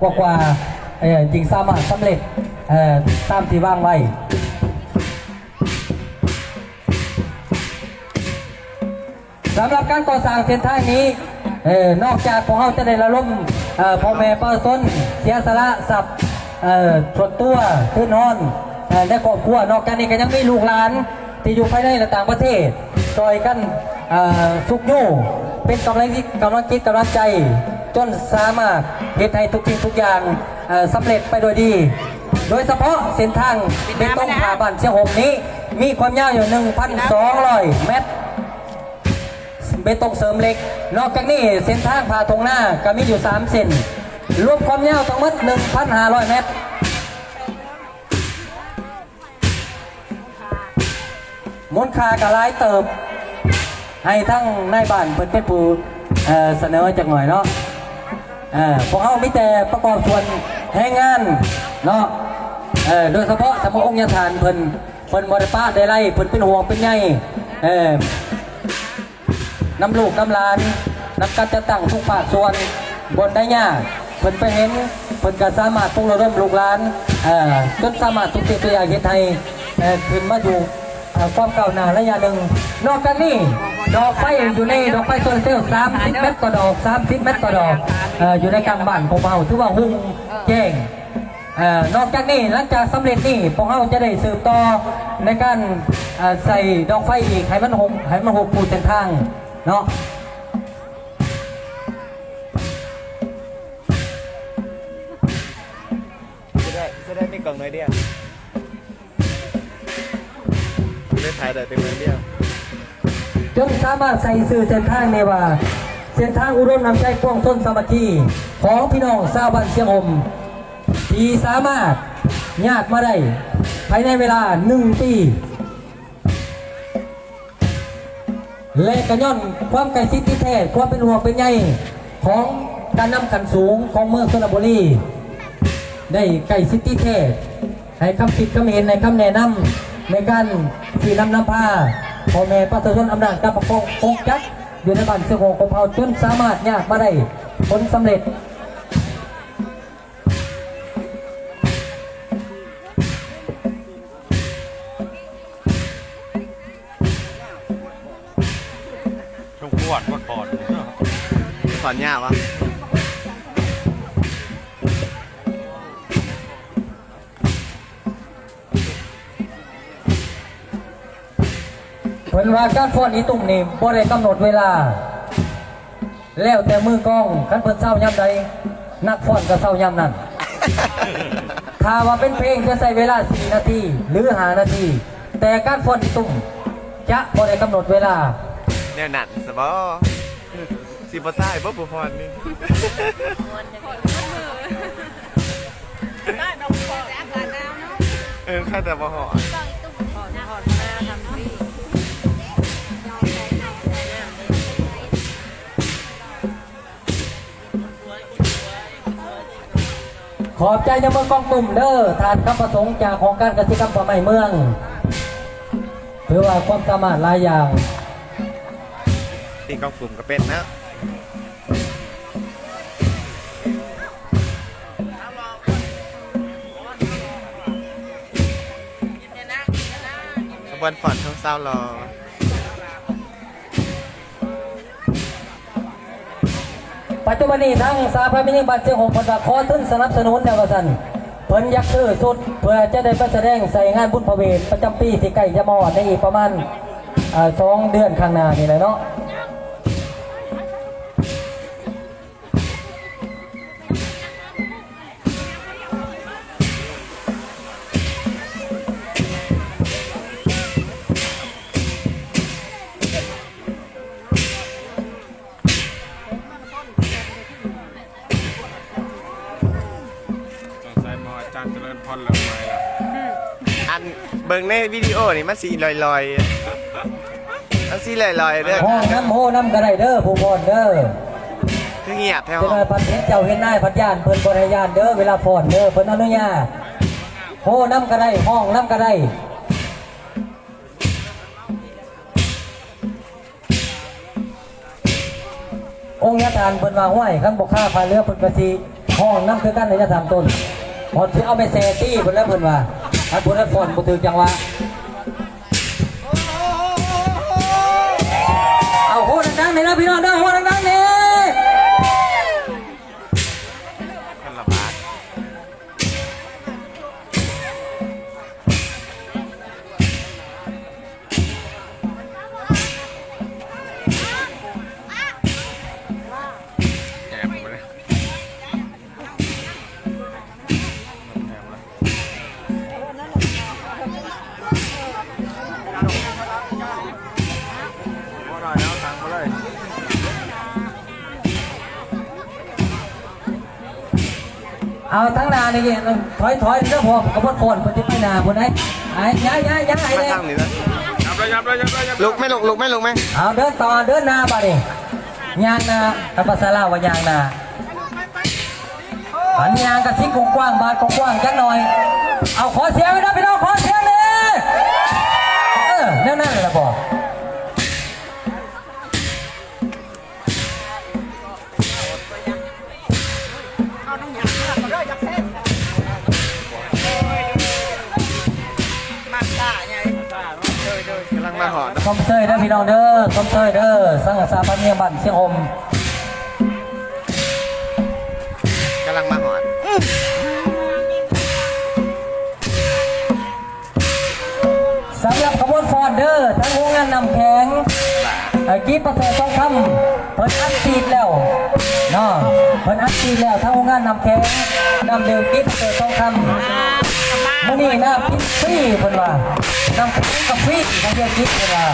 ກວ່າໆ ເອີ ຈຶ່ງສາມາດສຳເລັດ ເອີ ຕາມທີ່ວາງໄວ້. ສຳລັບການກໍ່ສ້າງເສັ້ນທາງນີ້ ເອີ ນອກຈາກພວກເຮົາຈະໄດ້ລະດົມ ເອີ ພໍ່ແມ່ປະຊາຊົນເສຍສະຫຼະຊັບ ເອີ ສ່ວນຕົວ ທຶນຮອນ ເອີ ໃນຄອບຄົວ, ນອກຈາກນີ້ກໍຍັງມີລູກຫຼານ ທີ່ຢູ່ພາຍໃນ ແລະ ຕ່າງປະເທດ ຊ່ອຍກັນ ເອີ ຊຸກຍູ້ ເປັນກຳລັງ ກຳລັງຈິດກຳລັງໃຈ ຈົນສາມາດເຮັດໃຫ້ທຸກສິ່ງທຸກຢ່າງ ເອີ ສຳເລັດໄປໂດຍດີ. ໂດຍສະເພາະເສັ້ນທາງເບຕົງ ເປັນໜ້າ ພາບ້ານຊຽງຫົມນີ້ ມີຄວາມຍາວຢູ່ ໜຶ່ງພັນສອງຮ້ອຍແມັດ ເບຕົງເສີມເຫຼັກ. ນອກຈາກນີ້ ເສັ້ນທາງຜ່າທົ່ງນາກໍມີຢູ່ ສາມເສັ້ນ ລວມຄວາມຍາວທັງໝົດ ໜຶ່ງພັນຫ້າຮ້ອຍແມັດ. ມູນຄ່າກໍຫຼາຍເຕີບ ໃຫ້ທາງນາຍບ້ານເພິ່ນເປັນຜູ້ ເອີ ສະເໜີຈັກໜ້ອຍເນາະ. ເອີ ພວກເຮົາມີແຕ່ປະກອບສ່ວນແຮງງານເນາະ ເອີ ໂດຍສະເພາະສຳມະອົງຍາທ່ານເພິ່ນ ເພິ່ນບໍ່ໄດ້ປະໄດ້ໄລ ເພິ່ນເປັນຫ່ວງເປັນໃຍ ເອີ ນຳລູກນຳຫຼານ ນຳການຈັດຕັ້ງທຸກພາກສ່ວນ. ບ່ອນໃດຍາກ ເພິ່ນໄປເຫັນ ເພິ່ນກໍສາມາດປຸກລະດົມລູກຫຼານ ເອີ ຈົນສາມາດທຸກສິ່ງທຸກຢ່າງເຮັດໃຫ້ ເອີ ຂຶ້ນມາຢູ່ ເອີ ຄວາມກ້າວໜ້າໄລຍະໜຶ່ງ. ນອກຈາກນີ້ ດອກໄຟຢູ່ໃນດອກໄຟໂຊລາເຊວ ສາມສິບແມັດຕໍ່ດອກ ສາມສິບແມັດຕໍ່ດອກ ເອີ ຢູ່ໃນກາງບ້ານຂອງເຮົາ ຖືວ່າຮຸ່ງແຈ້ງ. ເອີ ນອກຈາກນີ້ ຫຼັງຈາກສຳເລັດນີ້ ພວກເຮົາຈະໄດ້ສືບຕໍ່ໃນການ ເອີ ໃສ່ດອກໄຟອີກ ໃຫ້ມັນຫົກ ໃຫ້ມັນຫົກຄູ່ເສັ້ນທາງເນາະ. ຈະໄດ້ ຈະໄດ້ມີກ້ອງໜ້ອຍດຽວ ຈະໄດ້ຖ່າຍໄດ້ແຕ່ໜ້ອຍດຽວ ຈົນສາມາດໃສ່ຊື່ເສັ້ນທາງໄດ້ວ່າ ເສັ້ນທາງອຸດົມນ້ຳໃຈປວງຊົນສາມັກຄີຂອງພີ່ນ້ອງຊາວບ້ານຊຽງຫົມ ທີ່ສາມາດຍາກມາໄດ້ພາຍໃນເວລາໜຶ່ງປີ ແລະ ກໍຍ້ອນຄວາມໃກ້ຊິດຕິດແທດ ຄວາມເປັນຫ່ວງເປັນໃຍຂອງການນຳຂັ້ນສູງຂອງເມືອງຊົນນະບູລີ ໄດ້ໃກ້ຊິດຕິດແທດ ໃຫ້ຄຳຄິດຄຳເຫັນ ໃຫ້ຄຳແນະນຳ ໃນການຊີ້ນຳນຳພາພໍ່ແມ່ປະຊາຊົນອຳນາດການປົກຄອງປົກຈັກຢູ່ໃນບ້ານຊຽງຫົມຂອງເຮົາ ຈົນສາມາດຍາກມາໄດ້ຜົນສຳເລັດ. ສົມຄວນບໍ່ຖອນ ຖອນຍາກວະ? ເພິ່ນວ່າການຟ້ອນອີຕຸ່ມນີ້ບໍ່ໄດ້ກຳນົດເວລາ ແລ້ວແຕ່ມືກອງ ຄັນເພິ່ນເຊົາຍາມໃດ ນັກຟ້ອນກໍເຊົາຍາມນັ້ນ. ຖ້າວ່າເປັນເພງຈະໃຊ້ເວລາສີ່ນາທີ ຫຼື ຫ້ານາທີ, ແຕ່ການຟ້ອນອີຕຸ່ມຈະບໍ່ໄດ້ກຳນົດເວລາ. ແນວນັ້ນຊະບໍ? ຊິບໍ່ຕາຍບໍຜູ້ຟ້ອນນີ້? ເອີ ຂ້າແຕ່ບໍ່ຮອດ. ຂອບໃຈນຳເມືອງກອງຕຸ່ມເດີ ທ່ານຄຳປະສົງ ຈາກຫ້ອງການກະສິກຳປ່າໄມ້ເມືອງ ຖືວ່າຄວາມສາມາດຫຼາຍຢ່າງ. ຕີກອງຕຸ່ມກໍເປັນນະ. ຂະບວນຟ້ອນຂອງສາວຫຼໍ່. ປັດຈຸບັນນີ້ ທາງສະຫະພັນແມ່ຍິງບ້ານຊຽງຫົມເພິ່ນວ່າ ຂໍທຶນສະໜັບສະໜູນແດ່ວ່າຊັ້ນ, ເພິ່ນຢາກຊື້ຊຸດ ເພື່ອຈະໄດ້ໄປສະແດງໃສ່ງານບຸນພະເວດປະຈຳປີທີ່ໃກ້ຈະມາຮອດໃນອີກປະມານ ເອີ ສອງເດືອນຂ້າງໜ້ານີ້ແຫຼະເນາະ. ສົງໄສໝໍອາຈານຈະເລີນພອນເລີ່ມໃໝ່ລະ. ອັນ ເບິ່ງໃນວິດີໂອນີ້ມັນຊິລອຍໆ ມັນຊິລອຍໆເດີ. ຮ້ອງນຳ ໂຮນຳກໍໄດ້ເດີ ຜູ້ຟ້ອນເດີ. ຄືງຽບແທ້? ເຈົ້າເຫັນນາຍພັດຢ້ານ ເພິ່ນບໍ່ໄດ້ຢ້ານເດີ ເວລາຟ້ອນເດີ ເພິ່ນອະນຸຍາດ. ໂຮນຳກໍໄດ້ ຮ້ອງນຳກໍໄດ້. ອົງຍາທ່ານເພິ່ນວ່າ ຫ້ວຍ ຄັນບໍ່ຄາຜ້າເຫຼືອເພິ່ນກໍຊິ ຮ້ອງນຳຄືກັນເດ້ ສາມຕົ້ນ. ຮອດຊິເອົາແມ່ແຊຕີພຸ້ນແຫຼະເພິ່ນວ່າ ຄັນຜູ້ໃດຟ້ອນບໍ່ຖືກຈັງຫວະ. ເອົາ ໂຫ ດັງໆ ແດ່ເດີພີ່ນ້ອງເດີ ໂຫ ດັງໆ ແດ່. ເອົາ ທາງໜ້ານີ້ ຖອຍໆ ເດີ ເພາະວ່າຂະບວນຟ້ອນເພິ່ນຊິໄປໜ້າພຸ້ນໃດ໋. ຍ້າຍໆໆ ໃຫ້ແດ່. ມາທາງນີ້ນະ. ຍັບເລີຍ ຍັບເລີຍ ຍັບເລີຍ ຍັບເລີຍ. ລຸກແມ່ ລຸກ ລຸກແມ່ ລຸກແມ່. ເອົາ ເດີນຕໍ່ ເດີນໜ້າບາດນີ້ ຍ່າງໜ້າ ຕາມພາສາລາວວ່າຍ່າງໜ້າ. ອັນຍ່າງກະຊິກວ້າງໆ ບາດກວ້າງໆ ຈັກໜ້ອຍ. ເອົາ ຂໍສຽງແດ່ພີ່ນ້ອງ ຂໍສຽງແດ່. ເອີ ແນວນັ້ນລະບໍ. ກຳລັງມາຮອດ. ຊົມເຊີຍເດີພີ່ນ້ອງເດີ ຊົມເຊີຍເດີ ສັງກະສາພາເມືອງບ້ານຊຽງຫົ່ມ ກຳລັງມາຮອດ. ສຳລັບຂະບວນຟ້ອນເດີ ທາງໂຮງງານນ້ຳແຂງ ເອີ ກີບປະເສີດທອງຄຳ ເພິ່ນອັດສີດແລ້ວເນາະ ເພິ່ນອັດສີດແລ້ວ ທາງໂຮງງານນ້ຳແຂງ ນ້ຳດື່ມກີບປະເສີດທອງຄຳ. ມື້ນີ້ນ້ຳກິນຟຣີເພິ່ນວ່າ ນ້ຳແຂງກະຟຣີ ທາງເດີນກິນເພິ່ນວ່າ.